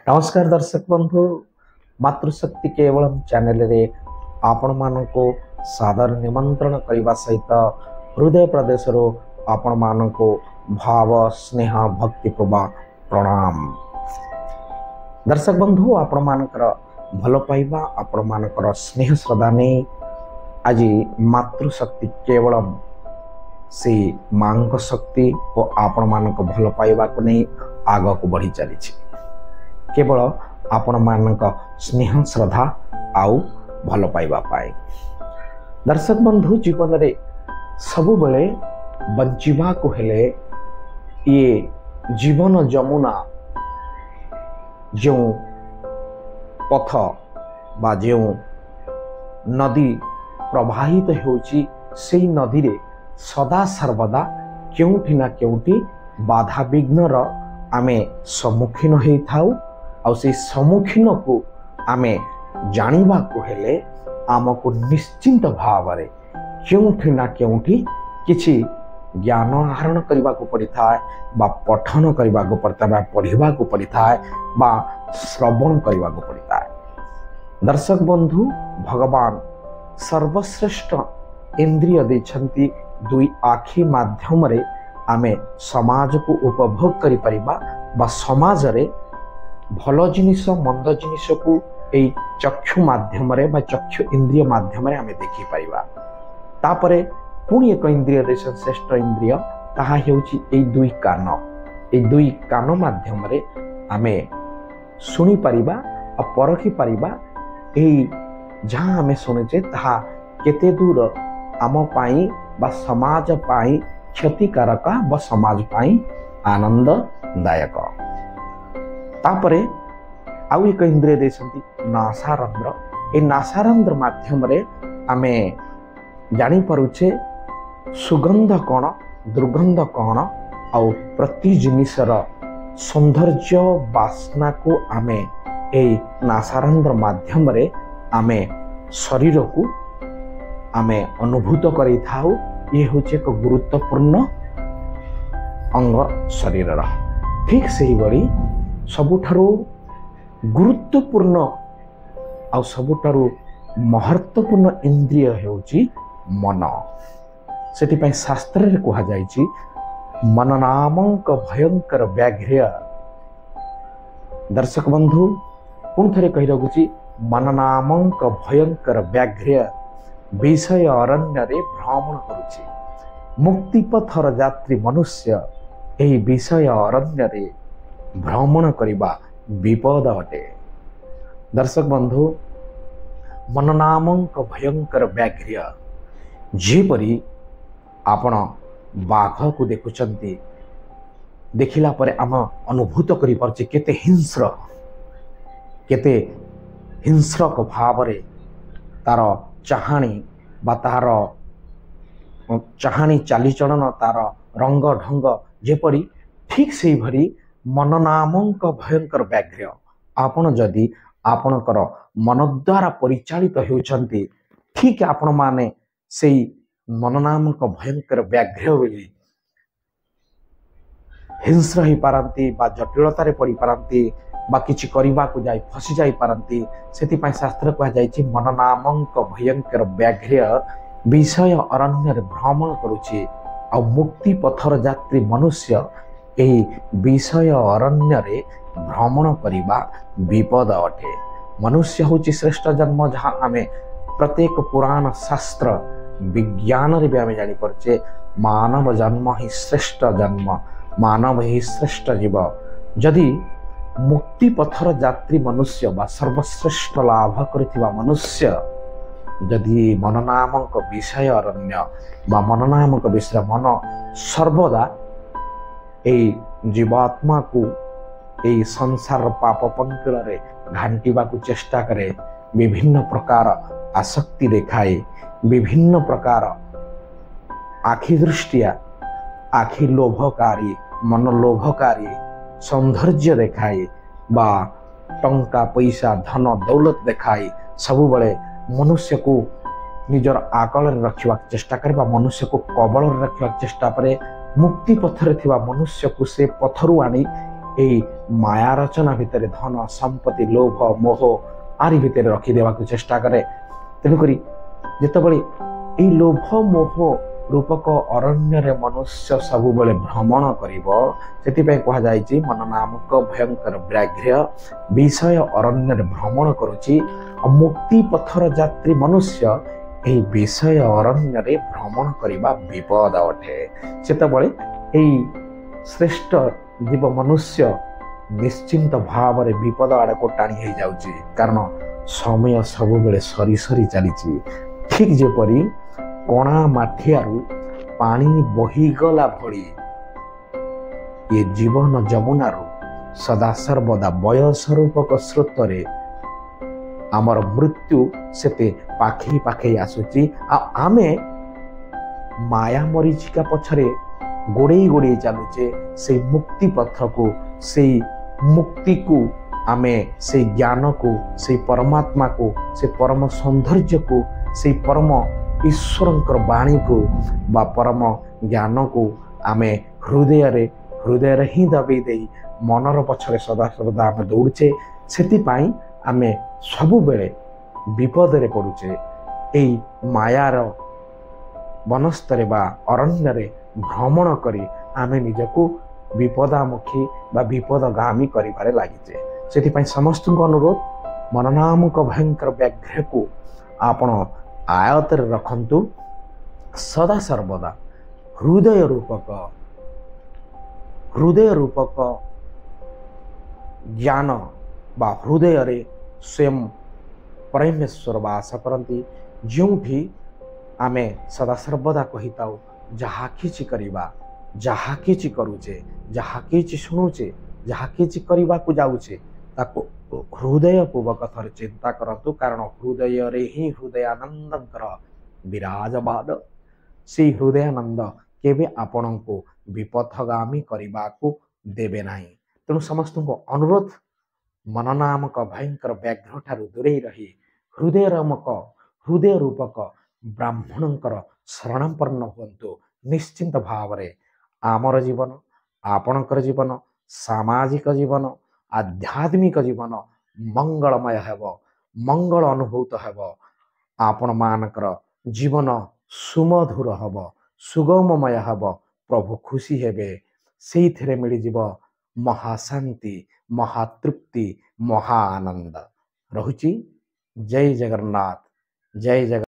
ନମସ୍କାର ଦର୍ଶକ ବନ୍ଧୁ, ମାତୃଶକ୍ତି କେବଳମ୍ ଚ୍ୟାନେଲରେ ଆପଣମାନଙ୍କୁ ସାଦର ନିମନ୍ତ୍ରଣ କରିବା ସହିତ ହୃଦୟ ପ୍ରଦେଶରୁ ଆପଣମାନଙ୍କୁ ଭାବ ସ୍ନେହ ଭକ୍ତି କୃପା ପ୍ରଣାମ। ଦର୍ଶକ ବନ୍ଧୁ, ଆପଣମାନଙ୍କର ଭଲ ପାଇବା, ଆପଣମାନଙ୍କର ସ୍ନେହ ଶ୍ରଦ୍ଧା ନେଇ ଆଜି ମାତୃଶକ୍ତି କେବଳମ୍ ସେଇ ମାଙ୍କ ଶକ୍ତି ଓ ଆପଣମାନଙ୍କ ଭଲ ପାଇବାକୁ ନେଇ ଆଗକୁ ବଢ଼ି ଚାଲିଛି। କେବଳ ଆପଣମାନଙ୍କ ସ୍ନେହ ଶ୍ରଦ୍ଧା ଆଉ ଭଲ ପାଇବା ପାଇଁ। ଦର୍ଶକ ବନ୍ଧୁ, ଜୀବନରେ ସବୁବେଳେ ବଞ୍ଚିବାକୁ ହେଲେ ଇଏ ଜୀବନ ଯମୁନା ଯେଉଁ ପଥ ବା ଯେଉଁ ନଦୀ ପ୍ରବାହିତ ହେଉଛି, ସେଇ ନଦୀରେ ସଦା ସର୍ବଦା କେଉଁଠି ନା କେଉଁଠି ବାଧାବିଘ୍ନର ଆମେ ସମ୍ମୁଖୀନ ହେଇଥାଉ। ଆଉ ସେଇ ସମ୍ମୁଖୀନକୁ ଆମେ ଜାଣିବାକୁ ହେଲେ ଆମକୁ ନିଶ୍ଚିନ୍ତ ଭାବରେ କେଉଁଠି ନା କେଉଁଠି କିଛି ଜ୍ଞାନ ଆହରଣ କରିବାକୁ ପଡ଼ିଥାଏ, ବା ପଠନ କରିବାକୁ ପଡ଼ିଥାଏ, ବା ପଢ଼ିବାକୁ ପଡ଼ିଥାଏ, ବା ଶ୍ରବଣ କରିବାକୁ ପଡ଼ିଥାଏ। ଦର୍ଶକ ବନ୍ଧୁ, ଭଗବାନ ସର୍ବଶ୍ରେଷ୍ଠ ଇନ୍ଦ୍ରିୟ ଦେଇଛନ୍ତି। ଦୁଇ ଆଖି ମାଧ୍ୟମରେ ଆମେ ସମାଜକୁ ଉପଭୋଗ କରିପାରିବା, ବା ସମାଜରେ ଭଲ ଜିନିଷ ମନ୍ଦ ଜିନିଷକୁ ଏଇ ଚକ୍ଷୁ ମାଧ୍ୟମରେ ବା ଚକ୍ଷୁ ଇନ୍ଦ୍ରିୟ ମାଧ୍ୟମରେ ଆମେ ଦେଖିପାରିବା। ତାପରେ ପୁଣି ଏକ ଇନ୍ଦ୍ରିୟ ଦେଇଛନ୍ତି, ଶ୍ରେଷ୍ଠ ଇନ୍ଦ୍ରିୟ, ତାହା ହେଉଛି ଏଇ ଦୁଇ କାନ। ଏଇ ଦୁଇ କାନ ମାଧ୍ୟମରେ ଆମେ ଶୁଣିପାରିବା ଆଉ ପରଖିପାରିବା ଏଇ ଯାହା ଆମେ ଶୁଣୁଛେ ତାହା କେତେ ଦୂର ଆମ ପାଇଁ ବା ସମାଜ ପାଇଁ କ୍ଷତିକାରକ ବା ସମାଜ ପାଇଁ ଆନନ୍ଦଦାୟକ। ତାପରେ ଆଉ ଏକ ଇନ୍ଦ୍ରିୟ ଦେଇଛନ୍ତି, ନାସାରନ୍ଧ୍ର। ଏଇ ନାସାରନ୍ଧ୍ର ମାଧ୍ୟମରେ ଆମେ ଜାଣିପାରୁଛେ ସୁଗନ୍ଧ କ'ଣ, ଦୁର୍ଗନ୍ଧ କ'ଣ, ଆଉ ପ୍ରତି ଜିନିଷର ସୌନ୍ଦର୍ଯ୍ୟ ବାସ୍ନାକୁ ଆମେ ଏଇ ନାସାରନ୍ଧ୍ର ମାଧ୍ୟମରେ ଆମେ ଶରୀରକୁ ଆମେ ଅନୁଭୂତ କରିଥାଉ। ଇଏ ହେଉଛି ଏକ ଗୁରୁତ୍ୱପୂର୍ଣ୍ଣ ଅଙ୍ଗ ଶରୀରର। ଠିକ୍ ସେହିଭଳି ସବୁଠାରୁ ଗୁରୁତ୍ୱପୂର୍ଣ୍ଣ ଆଉ ସବୁଠାରୁ ମହତ୍ୱପୂର୍ଣ୍ଣ ଇନ୍ଦ୍ରିୟ ହେଉଛି ମନ। ସେଥିପାଇଁ ଶାସ୍ତ୍ରରେ କୁହାଯାଇଛି, ମନ ନାମଙ୍କ ଭୟଙ୍କର ବ୍ୟାଘ୍ର। ଦର୍ଶକ ବନ୍ଧୁ, ପୁଣି ଥରେ କହି ରଖୁଛି, ମନ ନାମଙ୍କ ଭୟଙ୍କର ବ୍ୟାଘ୍ର ବିଷୟ ଅରଣ୍ୟରେ ଭ୍ରମଣ କରୁଛି। ମୁକ୍ତିପଥର ଯାତ୍ରୀ ମନୁଷ୍ୟ ଏହି ବିଷୟ ଅରଣ୍ୟରେ ଭ୍ରମଣ କରିବା ବିପଦ ଅଟେ। ଦର୍ଶକ ବନ୍ଧୁ, ମନ ନାମଙ୍କ ଭୟଙ୍କର ବ୍ୟାଘ୍ର, ଯେପରି ଆପଣ ବାଘକୁ ଦେଖୁଛନ୍ତି, ଦେଖିଲା ପରେ ଆମେ ଅନୁଭୂତ କରିପାରୁଛେ କେତେ ହିଂସ୍ର, କେତେ ହିଂସ୍ରକ ଭାବରେ ତାର ଚାହାଣୀ ବା ତାହାର ଚାହାଣୀ ଚାଲିଚଳନ, ତାର ରଙ୍ଗ ଢଙ୍ଗ ଯେପରି, ଠିକ୍ ସେଇଭଳି ମନ ନାମଙ୍କ ଭୟଙ୍କର ବ୍ୟାଘ୍ର। ଆପଣ ଯଦି ଆପଣଙ୍କର ମନ ଦ୍ୱାରା ପରିଚାଳିତ ହେଉଛନ୍ତି, ଠିକ୍ ଆପଣମାନେ ସେଇ ମନ ନାମକ ଭୟଙ୍କର ବ୍ୟାଘ୍ର ବୋଲି ହିଂସ୍ର ହେଇପାରନ୍ତି ବା ଜଟିଳତାରେ ପଡ଼ିପାରନ୍ତି ବା କିଛି କରିବାକୁ ଯାଇ ଫସି ଯାଇପାରନ୍ତି। ସେଥିପାଇଁ ଶାସ୍ତ୍ର କୁହାଯାଇଛି, ମନ ନାମଙ୍କ ଭୟଙ୍କର ବ୍ୟାଘ୍ର ବିଷୟ ଅରଣ୍ୟରେ ଭ୍ରମଣ କରୁଛି, ଆଉ ମୁକ୍ତି ପଥର ଯାତ୍ରୀ ମନୁଷ୍ୟ ଏହି ବିଷୟ ଅରଣ୍ୟରେ ଭ୍ରମଣ କରିବା ବିପଦ ଅଟେ। ମନୁଷ୍ୟ ହେଉଛି ଶ୍ରେଷ୍ଠ ଜନ୍ମ, ଯାହା ଆମେ ପ୍ରତ୍ୟେକ ପୁରାଣ ଶାସ୍ତ୍ର ବିଜ୍ଞାନରେ ବି ଆମେ ଜାଣିପାରୁଛେ। ମାନବ ଜନ୍ମ ହିଁ ଶ୍ରେଷ୍ଠ ଜନ୍ମ, ମାନବ ହିଁ ଶ୍ରେଷ୍ଠ ଜୀବ। ଯଦି ମୁକ୍ତି ପଥର ଯାତ୍ରୀ ମନୁଷ୍ୟ ବା ସର୍ବଶ୍ରେଷ୍ଠ ଲାଭ କରିଥିବା ମନୁଷ୍ୟ ଯଦି ମନ ନାମକ ବିଷୟ ଅରଣ୍ୟ ବା ମନ ନାମକ ବିଷୟ, ମନ ସର୍ବଦା ଏଇ ଜୀବାତ୍ମାକୁ ଏଇ ସଂସାରର ପାପ ପଙ୍କିଳରେ ଘାଣ୍ଟିବାକୁ ଚେଷ୍ଟା କରେ, ବିଭିନ୍ନ ପ୍ରକାର ଆସକ୍ତି ଦେଖାଏ, ବିଭିନ୍ନ ପ୍ରକାର ଆଖି ଦୃଷ୍ଟିଆ, ଆଖି ଲୋଭକାରୀ, ମନ ଲୋଭକାରୀ ସୌନ୍ଦର୍ଯ୍ୟ ଦେଖାଏ ବା ଟଙ୍କା ପଇସା ଧନ ଦୌଲତ ଦେଖାଏ, ସବୁବେଳେ ମନୁଷ୍ୟକୁ ନିଜର ଆକଳରେ ରଖିବାକୁ ଚେଷ୍ଟା କରେ ବା ମନୁଷ୍ୟକୁ କବଳରେ ରଖିବାକୁ ଚେଷ୍ଟା କରେ। ମୁକ୍ତି ପଥରେ ଥିବା ମନୁଷ୍ୟକୁ ସେ ପଥରୁ ଆଣି ଏଇ ମାୟା ରଚନା ଭିତରେ ଧନ ସମ୍ପତ୍ତି ଲୋଭ ମୋହ ଆରି ଭିତରେ ରଖିଦେବାକୁ ଚେଷ୍ଟା କରେ। ତେଣୁକରି ଯେତେବେଳେ ଏଇ ଲୋଭ ମୋହ ରୂପକ ଅରଣ୍ୟରେ ମନୁଷ୍ୟ ସବୁବେଳେ ଭ୍ରମଣ କରିବ, ସେଥିପାଇଁ କୁହାଯାଇଛି ମନ ନାମକ ଭୟଙ୍କର ବ୍ୟାଘ୍ର ବିଷୟ ଅରଣ୍ୟରେ ଭ୍ରମଣ କରୁଛି। ଆଉ ମୁକ୍ତି ପଥର ଯାତ୍ରୀ ମନୁଷ୍ୟ ଏହି ବିଷୟ ଅରଣ୍ୟରେ ଭ୍ରମଣ କରିବା ବିପଦ ଅଟେ। ସେତେବେଳେ ଏଇ ଶ୍ରେଷ୍ଠ ଜୀବ ମନୁଷ୍ୟ ନିଶ୍ଚିନ୍ତ ଭାବରେ ବିପଦ ଆଡ଼କୁ ଟାଣି ହେଇଯାଉଛି, କାରଣ ସମୟ ସବୁବେଳେ ସରି ସରି ଚାଲିଛି। ଠିକ୍ ଯେପରି କଣା ମାଠିଆରୁ ପାଣି ବହିଗଲା ଭଳି ଏ ଜୀବନ ଯମୁନାରୁ ସଦାସର୍ବଦା ବୟସ ରୂପକ ସ୍ରୋତରେ ଆମର ମୃତ୍ୟୁ ସେତେ ପାଖେଇ ପାଖେଇ ଆସୁଛି। ଆଉ ଆମେ ମାୟା ମରିଚିକା ପଛରେ ଗୋଡ଼େଇ ଗୋଡ଼େଇ ଚାଲୁଛେ। ସେଇ ମୁକ୍ତି ପଥକୁ, ସେଇ ମୁକ୍ତିକୁ, ଆମେ ସେଇ ଜ୍ଞାନକୁ, ସେଇ ପରମାତ୍ମାକୁ, ସେ ପରମ ସୌନ୍ଦର୍ଯ୍ୟକୁ, ସେଇ ପରମ ଈଶ୍ୱରଙ୍କର ବାଣୀକୁ ବା ପରମ ଜ୍ଞାନକୁ ଆମେ ହୃଦୟରେ ହୃଦୟରେ ହିଁ ଦବେଇ ଦେଇ ମନର ପଛରେ ସଦାସର୍ବଦା ଆମେ ଦୌଡ଼ୁଛେ। ସେଥିପାଇଁ ଆମେ ସବୁବେଳେ ବିପଦରେ ପଡ଼ୁଛେ। ଏଇ ମାୟାର ବନସ୍ତରେ ବା ଅରଣ୍ୟରେ ଭ୍ରମଣ କରି ଆମେ ନିଜକୁ ବିପଦାମୁଖୀ ବା ବିପଦଗାମୀ କରିବାରେ ଲାଗିଛେ। ସେଥିପାଇଁ ସମସ୍ତଙ୍କୁ ଅନୁରୋଧ, ମନନାମକ ଭୟଙ୍କର ବ୍ୟାଘ୍ରକୁ ଆପଣ ଆୟତରେ ରଖନ୍ତୁ। ସଦାସର୍ବଦା ହୃଦୟ ରୂପକ ଜ୍ଞାନ ବା ହୃଦୟରେ ସ୍ୱୟଂ ପରମେଶ୍ୱର ବାସ କରନ୍ତି, ଯେଉଁଠି ଆମେ ସଦାସର୍ବଦା କହିଥାଉ ଯାହା କିଛି କରିବା, ଯାହା କିଛି କରୁଛେ, ଯାହା କିଛି ଶୁଣୁଛେ, ଯାହା କିଛି କରିବାକୁ ଯାଉଛେ, ତାକୁ ହୃଦୟ ପୂର୍ବକ ଥରେ ଚିନ୍ତା କରନ୍ତୁ। କାରଣ ହୃଦୟରେ ହିଁ ହୃଦୟାନନ୍ଦଙ୍କର ବିରାଜମାନ। ସେଇ ହୃଦୟାନନ୍ଦ କେବେ ଆପଣଙ୍କୁ ବିପଥଗାମୀ କରିବାକୁ ଦେବେ ନାହିଁ। ତେଣୁ ସମସ୍ତଙ୍କୁ ଅନୁରୋଧ, ମନ ନାମକ ଭୟଙ୍କର ବ୍ୟାଘ୍ର ଠାରୁ ଦୂରେଇ ରହି ହୃଦୟ ରୂପକ ବ୍ରାହ୍ମଣଙ୍କର ଶରଣାପନ୍ନ ହୁଅନ୍ତୁ। ନିଶ୍ଚିନ୍ତ ଭାବରେ ଆମର ଜୀବନ, ଆପଣଙ୍କର ଜୀବନ, ସାମାଜିକ ଜୀବନ, ଆଧ୍ୟାତ୍ମିକ ଜୀବନ ମଙ୍ଗଳମୟ ହେବ, ମଙ୍ଗଳ ଅନୁଭୂତ ହେବ। ଆପଣମାନଙ୍କର ଜୀବନ ସୁମଧୁର ହେବ, ସୁଗମମୟ ହେବ, ପ୍ରଭୁ ଖୁସି ହେବେ। ସେଇଥିରେ ମିଳିଯିବ ମହାଶାନ୍ତି, ମହାତୃପ୍ତି, ମହା ଆନନ୍ଦ। ରହୁଛି। ଜୟ ଜଗନ୍ନାଥ, ଜୟ ଜଗନ୍ନାଥ।